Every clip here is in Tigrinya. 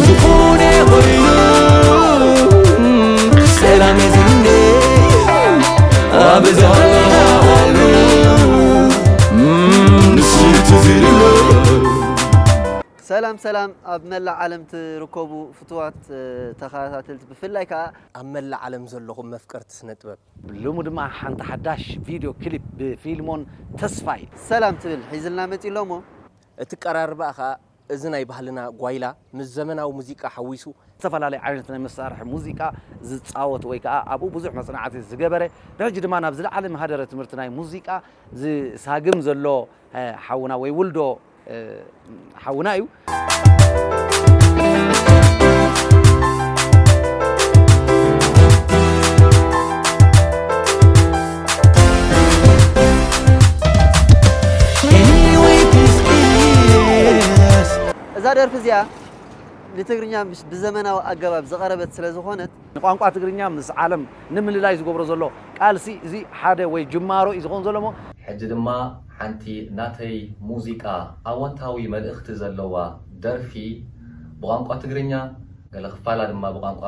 ዝኾነ ኮይኑ ሰላም ዝምነ ኣብ ዘለናሉ ንሱ ትዝርሎ። ሰላም ሰላም ኣብ መላእ ዓለም ትርከቡ ፍቱዋት እ፣ ተኸታተልቲ ብፍላይ ከዓ ኣብ መላእ ዓለም ዘለኹም መፍቀርቲ ስነ ጥበብ። ሎሚ ድማ ሓንቲ ሓዳሽ ቪድዮ ክሊፕ ብፊልሞን ተስፋይ ሰላም ትብል ሒዝልና መፂ ኣሎሞ። እቲ ቀራርባ ኸዓ እዚ ናይ ባህልና ጓይላ ምስ ዘመናዊ ሙዚቃ ሓዊሱ ዝተፈላለዩ ዓይነት ናይ መሳርሒ ሙዚቃ ዝፃወት ወይ ከዓ ኣብኡ ብዙሕ መፅናዕቲ ዝገበረ ብሕጂ ድማ ናብ ዝለዓለ ማህደረ ትምህርቲ ናይ ሙዚቃ ዝሳግም ዘሎ ሓውና ወይ ውልዶ ሓውና እዩ። እዛ ደርፊ እዚኣ ንትግርኛ ብዘመናዊ ኣገባብ ዝቐረበት ስለ ዝኾነት ንቋንቋ ትግርኛ ምስ ዓለም ንምልላይ ዝገብሮ ዘሎ ቃልሲ እዚ ሓደ ወይ ጅማሮ እዩ ዝኾን ዘሎ እሞ ሕጂ ድማ ሓንቲ ናተይ ሙዚቃ ኣወንታዊ መልእኽቲ ዘለዋ ደርፊ ብቋንቋ ትግርኛ ገለ ክፋላ ድማ ብቋንቋ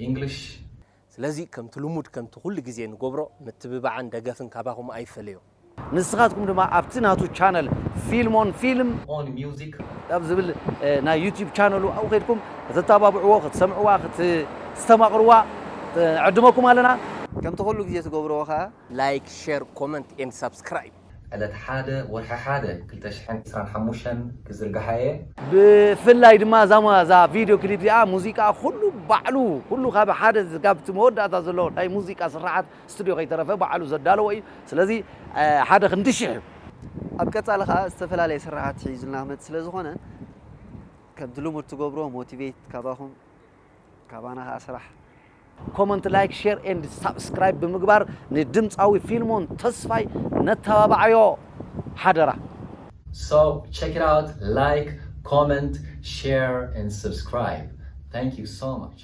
ኢንግሊሽ ስለዚ ከምቲ ልሙድ ከምቲ ኩሉ ግዜ ንገብሮ ምትብባዕን ደገፍን ካባኹም ኣይፈለዮ። ንስኻትኩም ድማ ኣብቲ ናቱ ቻነል ፊልም ኦን ፊልም ኦን ሚውዚክ ኣብ ዝብል ናይ ዩቲዩብ ቻነሉ ኣብኡ ከድኩም ክትተባብዕዎ ክትሰምዕዋ ክትስተማቕርዋ ዕድመኩም ኣለና። ከምቲ ኩሉ ግዜ ትገብርዎ ከዓ ላይክ ሼር ኮመንት ኤንድ ሳብስክራይብ ዕለት ሓደ ወርሒ ሓደ ክልተ ሽሕን ዕስራን ሓሙሽተን ክዝርግሓ እየ። ብፍላይ ድማ እዛ እዛ ቪድዮ ክሊፕ እዚኣ ሙዚቃ ኩሉ ባዕሉ ኩሉ ካብ ሓደ ካብቲ መወዳእታ ዘሎ ናይ ሙዚቃ ስራሓት ስቱድዮ ከይተረፈ ባዕሉ ዘዳለዎ እዩ። ስለዚ ሓደ ክንዲ ሽሕ እዩ። ኣብ ቀፃሊ ከዓ ዝተፈላለየ ስራሓት ሒዙልና ክመፅእ ስለ ዝኾነ ከምቲ ልሙድ ትገብሮ ሞቲቬት ካባኹም ካባና ከዓ ስራሕ ኮመንት ላይክ ሼር ኤንድ ሳብስክራይብ ብምግባር ንድምፃዊ ፊልሞን ተስፋይ ነተባብዓዮ ሓደራ። So check it out, like, comment, share and subscribe. Thank you so much.